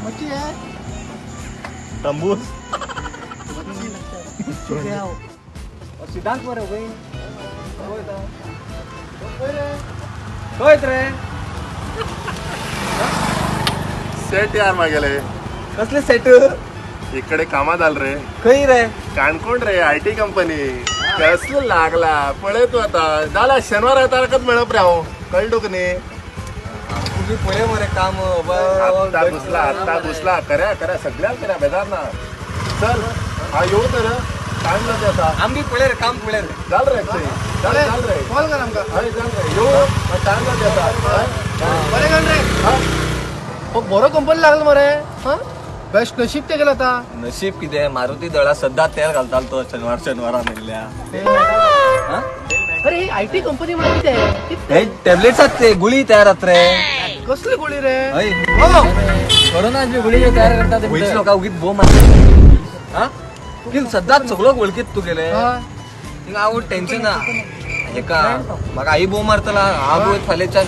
मच्छी आहे. तंबूस. सिद्धांत मरे वय. खंय रे? सेट यार मागेले. कसले सेट? इकडे कामात आल रे. खंय रे? काणकोण रे, I T company. कसलं लागला पळय तू आता. जाला शनिवार तारखच मेळप रे हांव, कळलो की न्ही? तुमी पळय मरे काम. आत्ता घुसला, आत्ता घुसला. कऱ्या कऱ्या, सगळ्यात कऱ्या, बेजार ना. चल हा, येऊ तर टाइम जाते आता. आमबी पळय रे, काम पळय रे. जाल रे अक्षय, जाल जाल रे. कॉल कर आमका. हय, जाल रे, येऊ टाइम जाते आता. हय. बरें कर रे. हा. हो, बरो कंपनी लागलो मरे. हा, बेस्ट नशीब ते गेलं आता. नशीब कितें, मारुती दळा सद्दां तेल घालतालो तो शनिवार शनिवारा मेल्ल्या. अरे, ही I T company म्हणून कितें? हे टॅबलेट्स आहात ते गुळी तयार जात रे. कसली गोळी रे? हय. हो. कोरोना गुळी तयार करतात वयची लोकां उगीत बोम मारतात. हा कितें सद्दांच सगळो वळखीत तूं गेले. हय. थिंगा हांव टेन्शन ना हेका, म्हाका आई बोम मारतला. हांव वयत फाल्यांच्यान.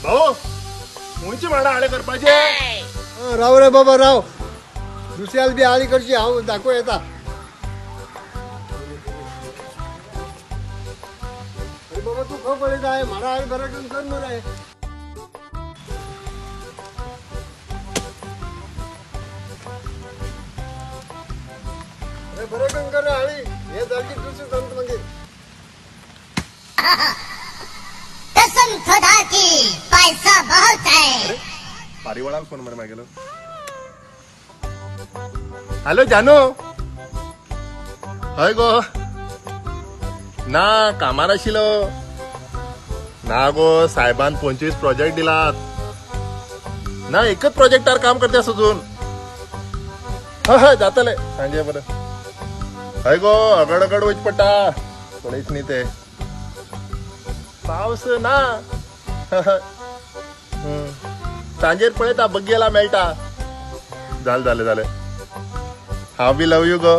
भाऊ, उंची माडा आळे करपाचे. राव रे बाबा राव, दुसऱ्याला बी आळी करची हांव दाखोव येता. अरे बाबा, तूं खंय पळयता? म्हाडा आळी बरें करून कर मरे. अरे, बरें करून कर रे आळी. हे जाली दुसरी जमता मागीर. कसम खुदा की, पैसा बहुत है. पारिवाळाला फोन मरे मागेलो. हॅलो जानू, हय गो. ना, कामार आशिल्लो ना गो. साहेबान 25 प्रोजेक्ट दिलात ना, एकच प्रोजेक्टार काम करते अजून. हय हय, जातले सांजे बरं. हय गो, अगड अगड वयच पडटा, पळयच न्ही ते. पावस ना. हय, हय. सांजेर पळयता, बग्गेला मेळटा. जालें जालें जालें. हांव बी लव you go.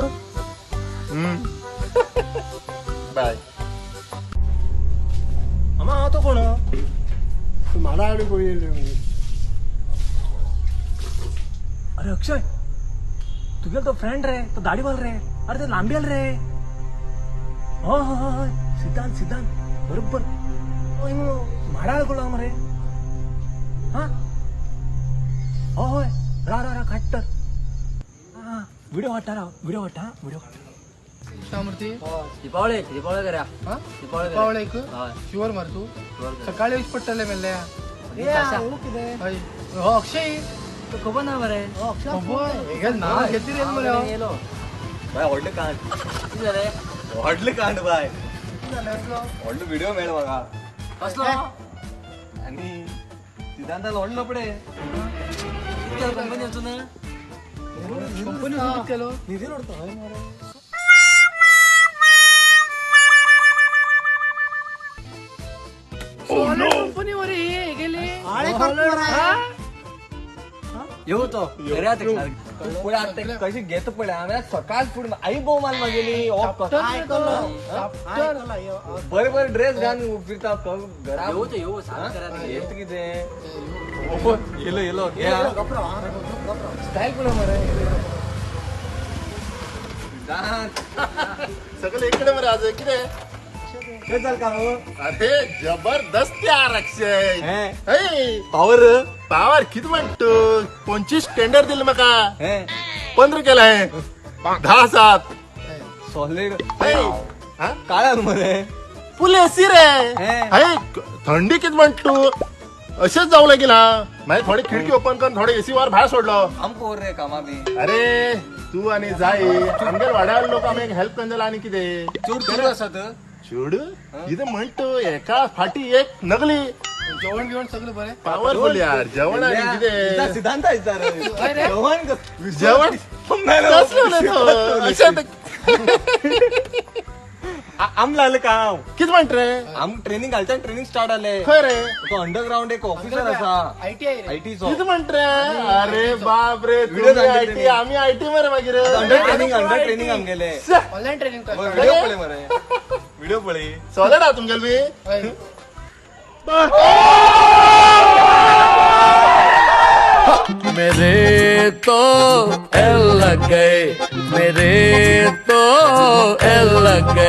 बाय. मामा, तो कोण? तूं म्हाडा आळी पळय येयले म्हणजे. अरे अक्षय, तुगेलो तो फ्रेंड रे, तो दाढीवाल रे. अरे ते लांबेल रे. हय हय हय, सिद्धांत सिद्धांत, बरोबर. हय, म्हाडाळ कोण मरे. हा, हय हय, रा रा रा, काडटा. हा, व्हिडिओ काडटा, राव, व्हिडिओ काडटा. व्हिडिओ काडटा. शामूर्ती. दीपावळे, दीपावळे करा. हा. दीपावळे. दीपावळे एक. हय. शुअर मार तू. सकाळी येवच पडटलें मेल्ल्या. हय हो, अक्षय. तो खबर ना मरे. खबर हेगे नाव घेतली रे मरे हो. येलो. बाय, व्हडलें कांड. कितें जालें? व्हडलें कांड बाय. कितें जालें असलो? व्हडलो व्हिडिओ मेळ म्हाका. कसलो? आनी सिद्धांतान व्हडलो लपडे. कितें कंपनी वचून? कंपनी सुरू केलो. कंपनी मरे ही गेली. आळी करता मरे. येऊ तो करा ते. पळय आतां ते कशी घेत पळय. हांवें सकाळ फुडें आई बोव माल मागेली. हो, बरे बरे ड्रेस घालून फिरता घरा. येऊ तो, येऊ सांग, करा ते. येत कितें येलो येलो स्टायल पळय मरे सिद्धांत. सगळे इकडे मरे, आज कितें? कितें जालें काम? अरे, जबरदस्त यार अक्षय. हें. हय. पावर. पावर किती म्हणतो, 25 टेंडर दिले माका. हें. 15 केलाय, 10 सात. सॉलिड. हय. हा? काळान मरे. फुल एसी रे. अरे थंडी कित म्हण तू अशेंच जावं लागेल. हा मागीर थोडी खिडकी ओपन करून थोडे एसी वर भायर सोडलो. आमकां वर रे कामा बी. अरे तू आणि जाई आमगेर वाड्यावर लोक आमी हेल्प करतले आणि कितें. चोड चोड आसात. चेडू कितें म्हण तू एका फाटी एक नगली. जेवण बिवण सगळं बरें. पावरफुल यार जेवण आणि कितें. सिद्धांत आयता रे जेवण जेवण कसलं उलयतो? अशें आम लागले काम. कितें म्हणट रे? आम ट्रेनिंग घालच्यान ट्रेनिंग स्टार्ट जाले. खंय रे? तो अंडरग्राउंड एक ऑफिसर आसा. आयटीआय रे. आयटीचो. कितें म्हणट रे? अरे बाप रे. Video तुम्ही सांगते IT तेणी. आम्ही IT मरे मागीर. अंडर ट्रेनिंग आमगेले. ऑनलाईन ट्रेनिंग कर. व्हिडिओ पळय मरे, व्हिडिओ पळय. सॉलिड हा तुमगेल बी. हय. मेरे तो एल लग गए, मेरे तो एल लग गए.